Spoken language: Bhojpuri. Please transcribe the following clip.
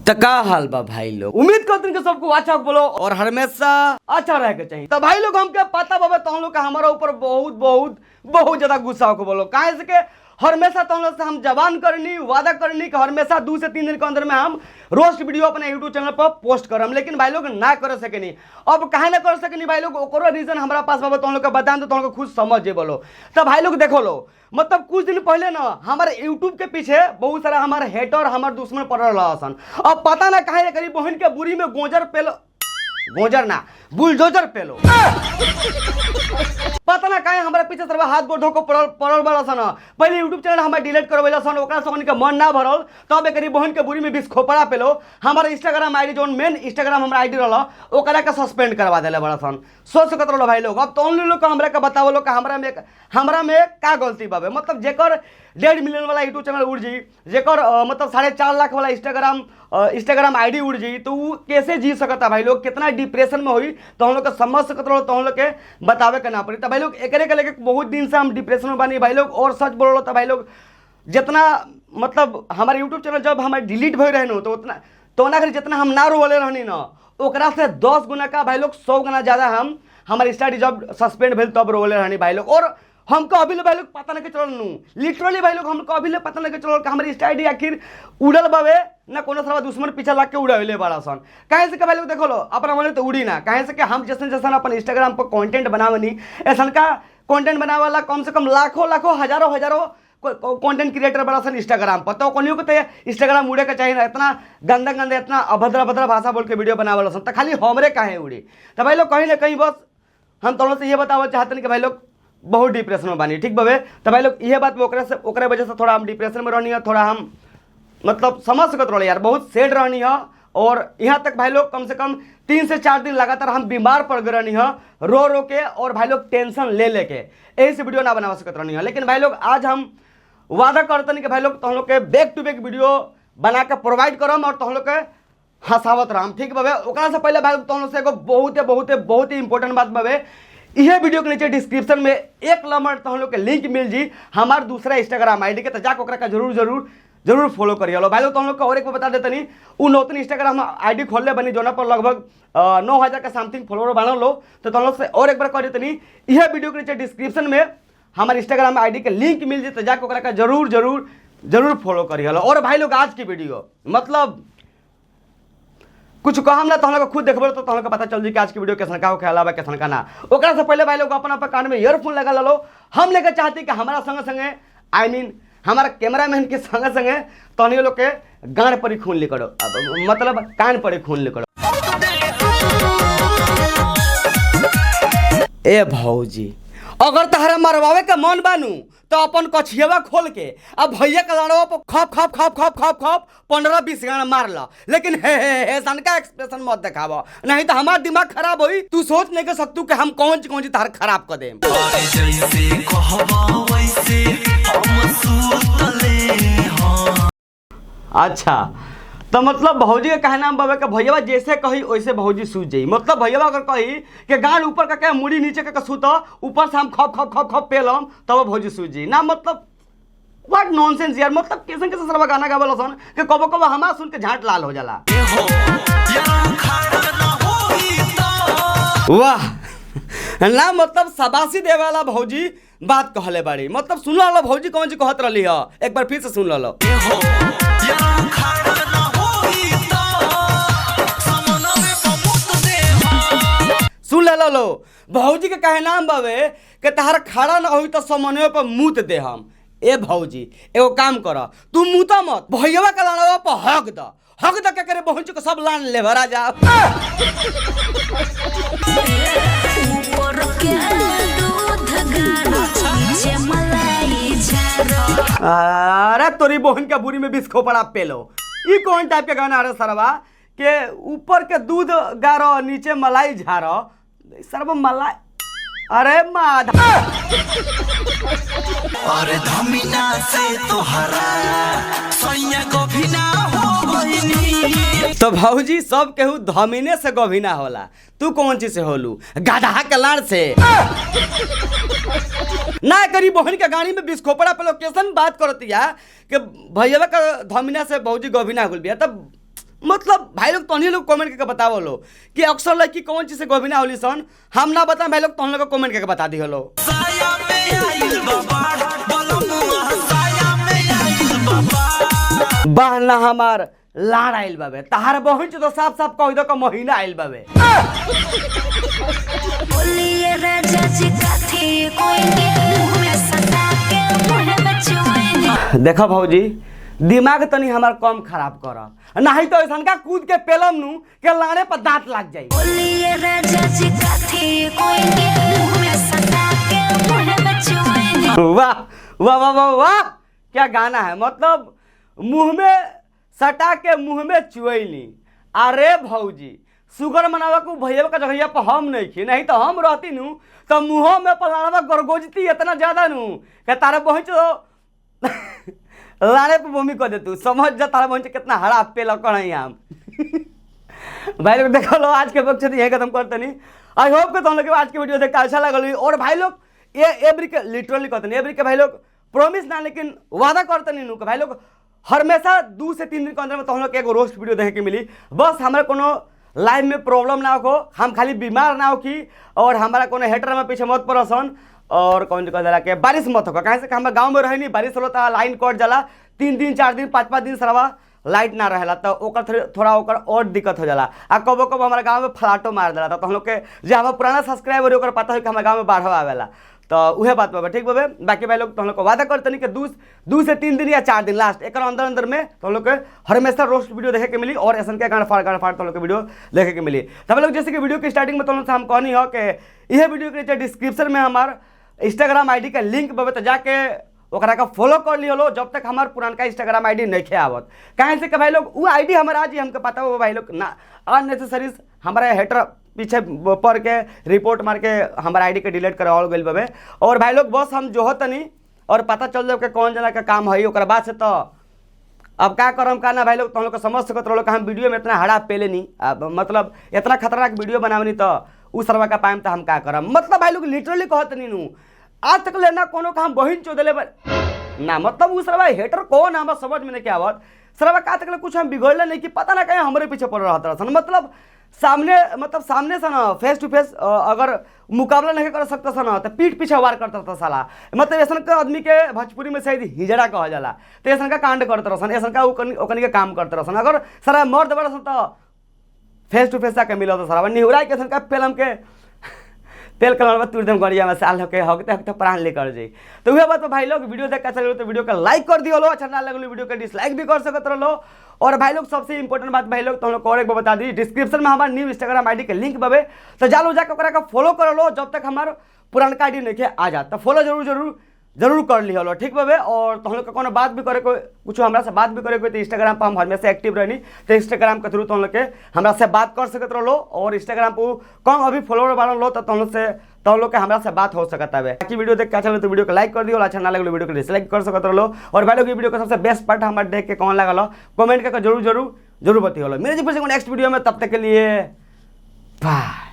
त का हाल बा भाई लोग। उम्मीद करते हैं कि सबको अच्छा बोलो और हमेशा अच्छा रह के चाहिए। तो भाई लोग हमके पता बाबा तुम लोग का हमारा ऊपर बहुत बहुत बहुत ज्यादा गुस्सा हो बोलो, काहे से के हमेशा तुम लोग से हम जवान करनी वादा करनी कि हमेशा 2 से 3 दिन के अंदर में हम रोस्ट वीडियो अपने यूट्यूब चैनल पर पोस्ट करम, लेकिन भाई लोग ना कर सकेनी। अब काहे ना कर सकेनी भाई लोग, ओकरो रीजन हमारा पास बाबा तुम लोग के बताएं तो तुम लोग खुद समझ जे बोलो। तो भाई लोग देखो लो, मतलब कुछ दिन पहले ना हमारे यूट्यूब के पीछे बहुत सारा हमारे हेटर हमारे दुश्मन पड़ रहा सन। अब पता ना काहे करीब बहन के बुरी में गोजर पेलो, गोजर ना बुलडोजर पेलो, पता ना काहे हमारे पीछे सरवा हाथ गोड़ धोको पड़ल पड़ल बड़ा सन। पहले यूट्यूब चैनल हमारे डिलीट करवेला सन, ओकरा से उनके मन ना भरल तब एकरी बहन के बुरी में बिस खोपड़ा पेलो। हमारे इंस्टाग्राम आईडी जोन मेन इंस्टाग्राम हमारा आईडी रहल ओकरा के सस्पेंड करवा देले बड़ा सन। सोच सकत रहो भाई लोग। अब तो उन लोग हमरा के बतावो लोग हमरा में का गलती बाबे। मतलब जेकर 1.5 मिलियन वाला यूट्यूब चैनल उड़ जी, जेकर मतलब 4.5 लाख वाला इंस्टाग्राम आईडी उड़ जी, तो वो कैसे जी सकता भाई लोग, कितना डिप्रेशन में हुई तो हम लोग के समझ सकत रहो, तो हम लोग के बतावे के ना पड़ी। तो भाई लोग एकरे के लेके बहुत दिन से हम डिप्रेशन में बानी भाई लोग। और सच बोलो तो भाई लोग जितना मतलब हमारे यूट्यूब चैनल जब हमारे डिलीट भई रहे तो उतना तो ना जितना हम ना रोले रहनी ना ओकरा से 10 गुना का भाई लोग 100 गुना ज़्यादा हम हमारे इंस्टा जब सस्पेंड भेल तब रोले रहनी भाई लोग। और हमको अभी ले भाई लोग पता नहीं चलल नू, लिटरली भाई लोग हमको अभी ले पता नहीं चलल कि हमारे इंस्टा आईडी आखिर उड़ल बावे ना कोनो सारा दुश्मन पीछे लाग के उड़ावेले बड़ा सन। काहे से कि भाई लोग देखो लो अपना मन तो उड़ी ना, काहे से कि हम जैसन जैसन अपन इंस्टाग्राम पर कंटेंट बनावनी ऐसन का कंटेंट बनावे वाला कम से कम लाखों लाखों हजारों हजारों कंटेंट क्रिएटर बड़ा सन इंस्टाग्राम पर, तो कोनियों को तो इंस्टाग्राम उड़े के चाहिए ना। इतना गंदा गंदा इतना अभद्र अभद्र भाषा बोल के वीडियो बनावे सन तो खाली हमरे काहे उड़ी। तो भाई लोग कहीं ना कहीं बस हम तुम लोग से ये बताना चाहते हैं कि भाई लोग बहुत डिप्रेशन में बानी, ठीक बाबे। तो भाई लोग यह बात ओकरा से ओकरे वजह से थोड़ा हम डिप्रेशन में रहनी है, थोड़ा हम मतलब समझ सकत रहे यार, बहुत सैड रहनी है। और यहाँ तक भाई लोग कम से कम 3 से 4 दिन लगातार हम बीमार पड़ गए रहनी है रो रो के, और भाई लोग टेंशन ले लेके यही से वीडियो ना बना सकत रहनी है। लेकिन भाई लोग आज हम वादा करते नहीं कि भाई लोग तुम लोग के बैक टू बैक वीडियो बना के प्रोवाइड करम और तुम लोग के हंसावत रहम, ठीक बाबे। ओकरा से पहले भाई तुम लोग से एगो बहुत बहुत बहुत ही इंपॉर्टेंट बात बाबे, यह वीडियो के नीचे डिस्क्रिप्शन में 1 नंबर तुम लोग के लिंक मिल जी हमार दूसरा इंस्टाग्राम आईडी के, तो जाके ओकरा का जरूर जरूर जरूर फॉलो करिए लो भाई लोग। तुम लोग का और एक बार बता देते नहीं, उ नौतन इंस्टाग्राम आईडी खोलले बनी जोना पर लगभग 9000 का समथिंग फॉलोअर बना लो, तो तुम लोग से और एक बार कह देते नहीं यह वीडियो के नीचे डिस्क्रिप्शन में हमारे इंस्टाग्राम आईडी के लिंक मिल जी, तो जाके ओकरा का जरूर जरूर जरूर फॉलो करिए लो। और भाई लोग आज की वीडियो मतलब कुछ कहम ना तो हम लोग खुद देखबो तो हम लोग पता चल जी कि आज की वीडियो कैसन का हो खेला बा कैसन का ना। ओकरा से पहले भाई लोग अपन अपन कान में ईयरफोन लगा लो। हम लेके चाहते कि हमारा संगे संगे I mean हमारा कैमरामैन के संगे संगे तहनी लोग के गांड पर ही खून लिकड़ो, मतलब कान पर ही खून लिकड़ो। ए भौजी अगर तहरा मरवावे के मन बानू तो अपन कछियावा खोल के अब भैया के लाड़वा पर खप खप खप खप खप खप 15-20 गाना मार ला, लेकिन हे हे हे सनका एक्सप्रेशन मत दिखावा, नहीं तो हमार दिमाग खराब होई। तू सोच नहीं कर सकतू कि हम कौन चीज तहर खराब कर देम। अच्छा तो मतलब भौजी के कहना बाबा के भैया जैसे कही वैसे भौजी सूझ जाई। मतलब भैया अगर कही कि गाल ऊपर का क्या मुड़ी नीचे का सूत ऊपर से हम खप खप खप खप पेलम तब भौजी सूझ जाई ना, मतलब what nonsense यार। मतलब कैसे कैसे सरवा गाना गावेला सन कि कबो कबो हमार सुन के झाट लाल हो जाला। वाह ना मतलब शाबाशी देवाला भौजी बात कहले बाड़ी, मतलब सुन लो भौजी कौन जी कहत रहली है, एक बार फिर से सुन लो। सुन ले लो भौजी के कहे नाम बावे कि तहार खड़ा ना होई तो समन्वय पर मूत दे हम। ए भौजी एगो काम कर, तू मूता मत, भैया के लाड़वा पर हक द, हक द के करे बहन के सब लान ले भरा जा। अरे तोरी बहन के बुरी में बिस खोपड़ा पेलो, ई कौन टाइप के गाना अरे सरवा के ऊपर के दूध गारो नीचे मलाई झारो सरवा मलाई। अरे माधा अरे धमिना से तोहरा सैया गोभिना हो गइनी। तो भौजी सब केहू धमिने से गोभिना होला, तू कौन चीज से होलू, गधा के लाड़ से ना करी बहन के गाड़ी में बिस्कोपड़ा पे लोकेशन बात करतिया कि भैया का धमिना से भौजी गोभिना हो गइल बिया, तब मतलब भाई लोग तोहनी लोग कमेंट करके बतावो लो कि अक्सर लड़की कौन चीज से गोभिना होली सन। हम ना बताएं भाई लोग, तोहन लोग कमेंट करके बता दी हलो। साया में आइल बाबा बलमुआ, साया में आइल बाबा। बहना हमार लाड़ आइल बाबे, तहार बहन तो साफ साफ कह दो का महीना आइल बाबे। बोलिए राजा जी काथी कोई मुँह में सटा के मुँह में चुआइनी। देखो भौजी, दिमाग तनी हमार कम खराब कर, नहीं तो ऐसा का कूद के पेलम नु के लाड़े पर दांत लग जाई। बोलिए राजा जी काथी कोई मुँह में सटा के मुँह में चुआइनी। वाह वाह वाह वाह वाह, क्या गाना है। मतलब मुंह में सटा के मुंह में चुएली। अरे भौजी सुगर मनावा को भैया का जगहिया पर हम नहीं खी, नहीं तो हम रहती नू तो मुँहों में पलाड़वा गरगोजती इतना ज्यादा नू कि तारा पहुँच लाड़े पर भूमि कर दे तू। समझ जा तारा पहुँच कितना हरा पे लकड़ है हम। भाई लोग देखो लो आज के वक्त यही खत्म करते नहीं। I hope कि तुम लोग के आज के वीडियो देख के अच्छा लगल होई। और भाई लोग ये एवरी के लिटरली कहते नहीं, एवरी के भाई लोग प्रॉमिस ना लेकिन वादा करते नहीं नू कि भाई लोग हमेशा 2 से 3 दिन के अंदर में तुम लोग के एगो रोस्ट वीडियो देखे के मिली। बस हमारे कोनो लाइफ में प्रॉब्लम ना हो, हम खाली बीमार ना हो की और हमारा कोनो हेटर में पीछे मत पड़सन और कौन कह दिला के बारिश मत हो। कहे से हमारे गाँव में रहे नहीं, बारिश होता तो लाइन कट जाला, 3 दिन 4 दिन 5-5 दिन सरवा लाइट ना रहेला तो ओकर थोड़ा ओकर और दिक्कत हो जाला। आ कबो कबो हमारे गाँव में फलाटो मार देला तो हम लोग के जे हमार पुराना सब्सक्राइबर ओकर पता हो कि हमारे गाँव में बाढ़ आवेला, तो उहे बात बाबा ठीक बाबे। बाकी भाई लोग तो हम लोग को वादा करते नहीं कि 2 से 3 दिन या 4 दिन लास्ट एक अंदर अंदर में तो हम लोग के हमेशा रोस्ट वीडियो देखे के मिली और ऐसा के गाना फाड़ तो हम लोग के वीडियो देखे के मिली। तब लोग जैसे कि वीडियो के स्टार्टिंग में तो हम लोग से हम कहनी हो कि यह वीडियो के नीचे डिस्क्रिप्शन में हमार इंस्टाग्राम आईडी का लिंक बाबे, तो जाके ओकरा का फॉलो कर लियो लो जब तक हमार पुरानका इंस्टाग्राम आईडी नहीं आवत। काहे से कि भाई लोग वो आईडी हमारा आज ही हमके पता हो भाई लोग ना अननेसेसरी हमारा हेटर पीछे पड़ के रिपोर्ट मार के हमारा आईडी के डिलीट करवाओ गइल बाबे। और भाई लोग बस हम जो हो तनी और पता चल जाओ कि कौन जना का काम है, ओकरा बाद से तो अब का करम का ना भाई लोग तुम लोग समझ सकत रहो कि हम वीडियो में इतना हड़ा पेले नहीं, अब मतलब इतना खतरनाक वीडियो बनावनी तो उ सरवा का पाएम तो हम का करम। मतलब भाई लोग लिटरली कहत नहीं नू आज तक लेना कोनो का हम बहिन चोदले ना, मतलब उ सरवा हेटर कौन हमारा समझ में नहीं आवत। सरवा का तक ले कुछ हम बिगड़ले नहीं कि पता ना कहीं हमारे पीछे पड़ रहा था। मतलब सामने, मतलब सामने से ना फेस टू फेस अगर मुकाबला नहीं कर सकता था ना तो पीठ पीछे वार करता था साला। मतलब ऐसा का आदमी के भोजपुरी में शायद हिजड़ा कहल जाला, तो ऐसा का कांड करते रहसन, ऐसा का ओकनी के काम करते रहसन। अगर सारा मर्द बड़ा तो फेस टू फेस जाके मिला था सारा निहुरा के ऐसा का फिल्म के तेल कलर में तुरदम गरिया में साल होके हकते हकते प्राण लेकर जाई। तो वह बात पर भाई लोग वीडियो देख के अच्छा लगल तो वीडियो का लाइक कर दियो लो, अच्छा ना लगल वीडियो का डिसलाइक भी कर सकत रहो। और भाई लोग सबसे इंपॉर्टेंट बात भाई लोग तुम लोग और एक बार बता दी, डिस्क्रिप्शन में हमारा न्यू इंस्टाग्राम आईडी के लिंक बाबे, तो जालो जाके ओकरा का फॉलो कर लो जब तक हमार पुरानका आईडी नहीं आ जा, तो फॉलो जरूर जरूर जरूर कर लिहो लो ठीक बाबे। और तुम लोग के कोनो बात भी करे को कुछ हमरा से बात भी करे को तो इंस्टाग्राम पर हम हमेशा एक्टिव रहनी, तो इंस्टाग्राम के थ्रू तुम लोग के हमरा से बात कर सकत रहो। और इंस्टाग्राम पर कम अभी फॉलोअर बारन लो तो तुम लोग से तुम लोग के हमरा से बात हो सकता है। बाकी वीडियो देख के अच्छा लगे तो वीडियो को लाइक कर दियो, अच्छा ना लगे वीडियो को डिसलाइक कर सकत रहो। और भाई लोग ये वीडियो का सबसे बेस्ट पार्ट हमारे देख के कौन लागल कमेंट करके जरूर जरूर जरूर बतियो। मेरे जी फिर नेक्स्ट वीडियो में, तब तक के लिए बाय।